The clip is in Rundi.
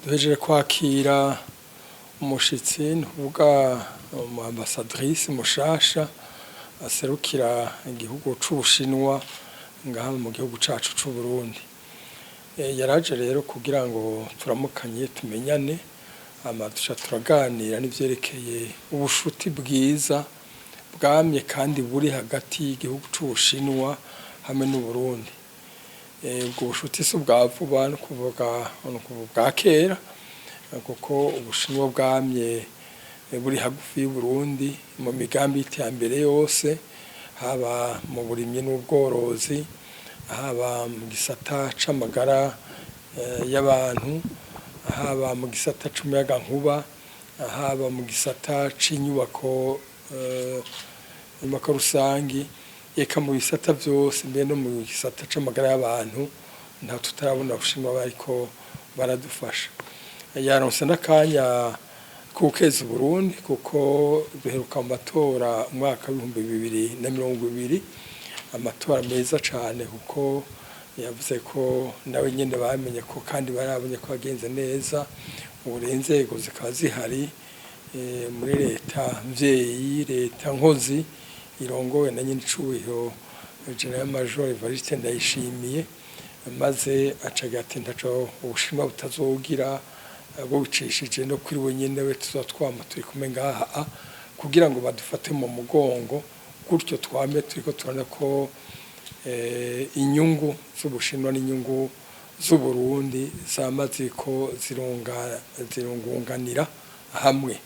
Duhejeje kwakira umushitsi, ntuvuga umu ambassadrice mushasha aserukira igihugu c'Ubushinwa ngaha mu gihugu cacu c'Uburundi. Yaraje rero kugira ngo turamukanye, tumenyane, hama duca turaganira n'ivyerekeye ubushuti bwiza bwamye kandi buri hagati y'igihugu c'Ubushinwa hamwe n'Uburundi. Ubwo bushuti si ubwa vuba, no kuvuga bwa kera, kuko Ubushinwa bwamye buri hagufi y'Uburundi mu migambi y'iterambere yose, haba mu burimyi n'ubworozi, haba mu gisata c'amagara y'abantu, haba mu gisata c'umuyagankuba, haba mu gisata c'inyubako, inyubako rusangi, eka mu bisata vyose, mbere no mu gisata c'amagara y'abantu. Nta tutarabona Ubushinwa bariko baradufasha. Yaronse n'akanya kukeza Uburundi, kuko duheruka mu matora umwaka w'2020, amatora meza cane, kuko yavuze ko nawe nyene bamenye ko kandi barabonye ko yagenze neza. Ubu rero inzego zikaba zihari muri leta mvyeyi, leta nkozi irongowe na nyenicubahiro Général Major Evariste Ndayishimiye. Maze acagira ati: "Ntaco Ubushinwa butazogira bubicishije no kuri we nyene, we tuzoba twama turi kumwe ngaha kugira ngo badufate mu mugongo." Gutyo twame turiko turabona ko inyungu z'Ubushinwa n'inyungu z'Uburundi zama ziriko zirungunganira hamwe.